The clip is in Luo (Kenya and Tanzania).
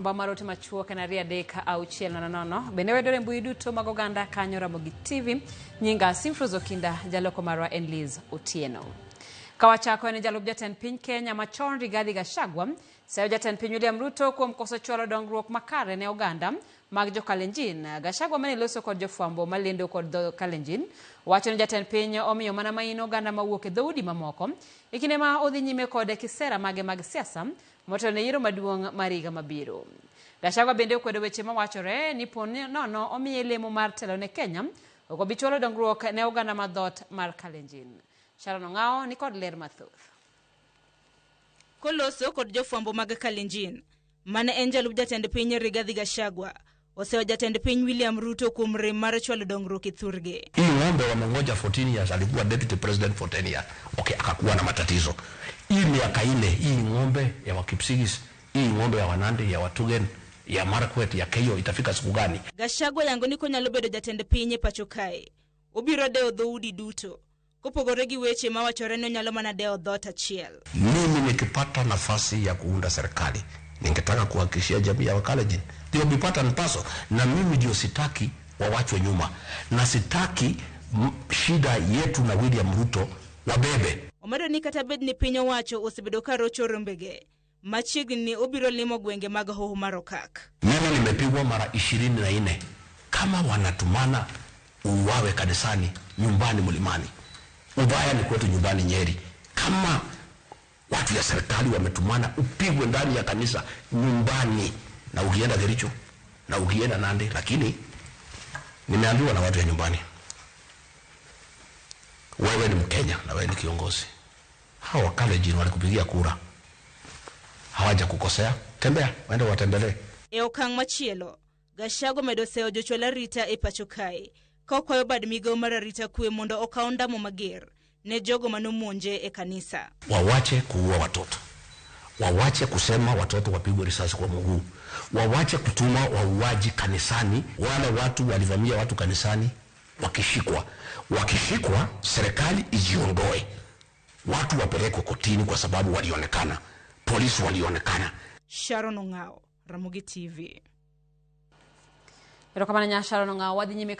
Namba mar ote machuok en 23600. Bende wayudore e mbui duto mag oganda kanyo Ramogi TV. Nyinga Simfrose Okinda, jaloko marwa en Liz Otieno. Kawachako en jalup jatend piny Kenya machon Rigathi Gachagua seyo jatend piny William Ruto kuom koso chwalo dongruok makare ne oganda mag jo Kalenjin. Gachagua mane loso kod jofwambo malendo kod dho Kalenjin wacho ni jatend piny omiyo mana maino oganda mawuok e dhoudi mamoko e kinde ma odhi nyime kod kisera mage mag siasa motelo ne yiero maduong' mar higa mabiro. Gachagua bende okwedo weche mawachore ni po nono omiye lemo mar telo ne Kenya ok obi chwalo dongruok ne oganda mar dhoot mar Kalenjin. Sharon Ong'ao ni kod ler mathoth. Koloso kod jofwambo mag Kalenjin, mane en jalup jatend piny Rigathi Gachagua, osewa jatend piny William Ruto kuom rem mar chwalo dongruok e thurgi. Hii ng'ombe wamengoja 14 years, alikuwa deputy president for 10 years. Okay, akakuwa na matatizo. Hii miaka 4, hii ng'ombe ya Wakipsigis, hii ng'ombe ya Wanandi, ya Watugen, ya Marakwet, ya Keiyo itafika siku gani? Gachagua yango ni konyalo bedo jatend piny e pacho kae, obiro dewo dhoudi duto. Kopogore gi weche mawachore ni onyalo mana dewo dhoot achiel. Mimi nikipata nafasi ya kuunda serikali, ningetaka kuhakikishia jamii ya Wakalenjin they will be part and parcel, na mimi ndio sitaki wawachwe nyuma, na sitaki shida yetu na William Ruto wabebe. Omedo ni kata bed ni piny owacho osebedo ka rocho rombege, machiegni ni obiro limo gwenge mag Hoho mar Okak. Mimi nimepigwa mara 24. Kama wanatumana uwawe kanisani, nyumbani mlimani. Ubaya ni kwetu nyumbani Nyeri. Kama watu ya serikali wametumana upigwe ndani ya kanisa nyumbani, na ukienda Kericho na ukienda Nandi, lakini nimeambiwa na watu ya nyumbani, wewe ni Mkenya na wewe ni kiongozi. Hawa Wakalenjin walikupigia kura, hawaja kukosea, tembea waende watembelee. E okang' machielo, Gachagua omedo seyo jochwal arita e pacho kae, ka okwayo bad migawo mar arita kwe mondo okaw ndamo mager ne jogo manomonje e kanisa. Wawache kuua watoto, wawache kusema watoto wapigwe risasi kwa mguu, wawache kutuma wauaji kanisani. Wale watu walivamia watu kanisani wakishikwa serikali ijiondoe, watu wapelekwe kotini kwa sababu walionekana, polisi walionekana. Sharon Ong'ao, Ramogi TV. Erokamano nya Sharon Ong'ao, wadhi nyime.